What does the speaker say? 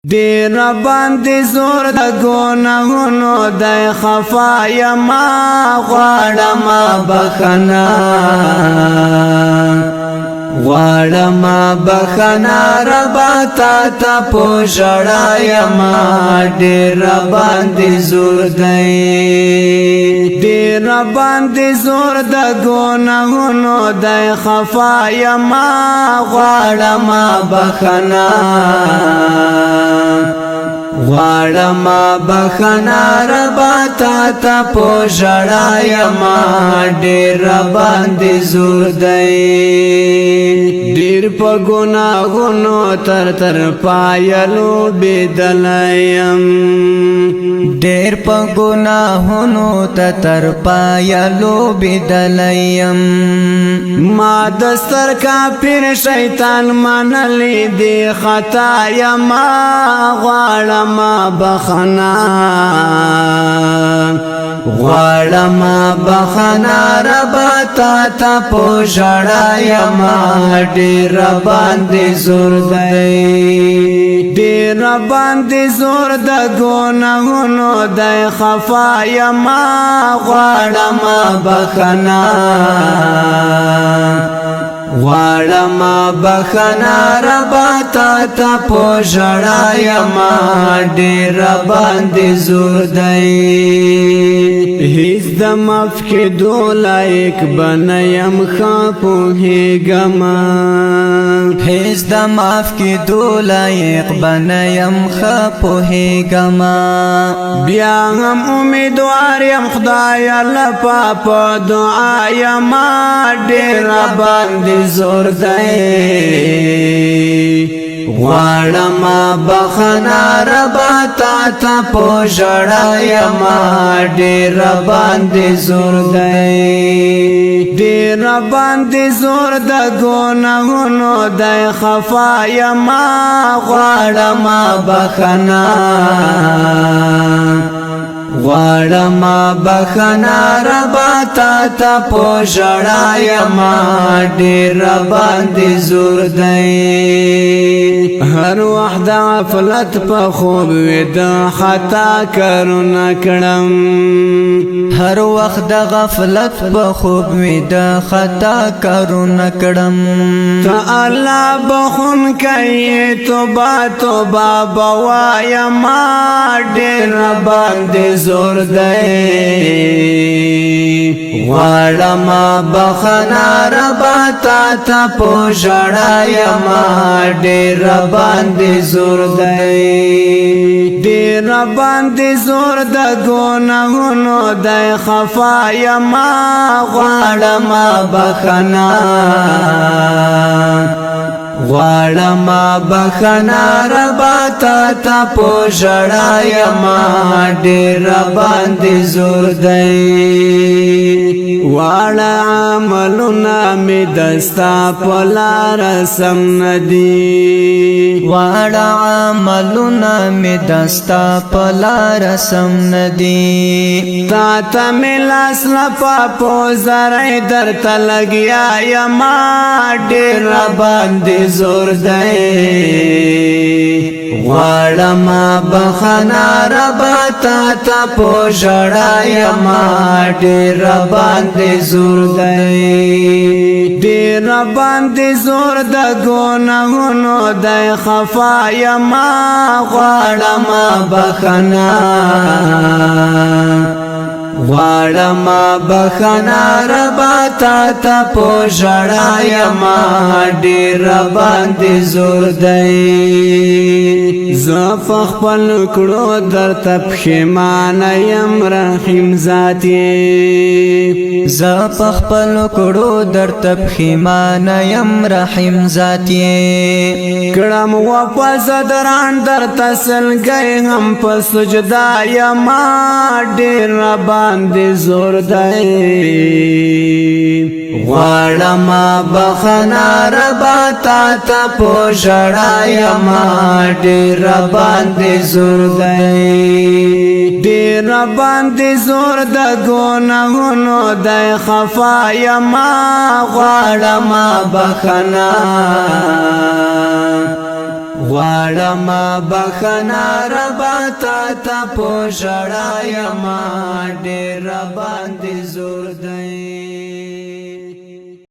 ډیر باندې زور د ګناهونو د خفا یما، غواړم بخنه، غواړم بخنه رب تا ته په ژړا یما. ډیر باندې زور دی، ډیر باندې زور د ګناهونو د خفا یما، غواړم بخنه، غواړم بخنه رب تا ته په ژړا یما. ډیر باندې زور دی، ډیر په ګناهونو تر تر پایلو بدلیم، ډیر په ګناهونو ته تر پایلو بدلیم. ما دستر کافر شیطان منلی دی خطا یما، غواړم بخنا، غواړم بخنا رب تا ته په ژړا یما. ډیر باندې زور دی، ډیر باندې زور د ګناهونو د خفا یما، غواړم بخنا، غواړم بخنا رب تا ته په ژړا یما. ډیر باندې زور دی، هیڅ د مف کې دولایک بنیم خپوهېږم، هیڅ د معاف کې دولایق بنیم خپوهېږم. بیا هم امیدوار یم خدای لپا په دعا یما. ډیر باندې زور دی، غواړم بخنا رب تا ته په ژړا یما. ډیر باندې زور دی، ډیر باندې زور د ګناهونو د خفا یما، غواړم بخنا، غواړم بخنا رب تا ته په ژړا یما. ډیر باندې زور دی، هر وخت د غفلت په خوب وید خطا کارونه کړم، هر وخت د غفلت په خوب وی د خطا کارونه کړم. ته الله بخون کوي، توبه توبه بوایا ما. ډیر باندې زور دی، غواړم بخنا رب تا ته په ژړا یما. ډیر باندې زور دی، ډیر باندې زور د ګناهونو د خفا یما، غواړم بخنا، غواړم بخنا رب تا ته په ژړا یما. ډیر باندې زور دی، واړه عملونه می دستا په لار سم ندی، واړه عملونه می دستا په لار سم ندی. تا ته می لاس لپا په زری درته لګیا یما. ډیر باندې زور دی، غواړم بخنا رب تا ته په ژړا یما. ډیر باندې زور دی، ډیر باندې زور د ګناهونو د خفا یما، غواړم بخنا، غواړم بخنا رب تا ته په ژړا یما. ډیر باندې زور دی، زه په خپل کړو درته پښیمانه یم رحیم ذاتی، زه په خپل کړو درته پښیمانه یم رحیم ذاتی. کړم واپس دران درته سلګی هم په سجدا یما. ډیر باندې زور دی، غواړم بخنا رب تا ته په ژړا یما. ډیر باندې زور دی، ډیر باندې زور د ګناهونو د خفا یما، غواړم بخنا، غواړم بخنه ربا تا ته په ژړا یما، ډېر باندې زور دی.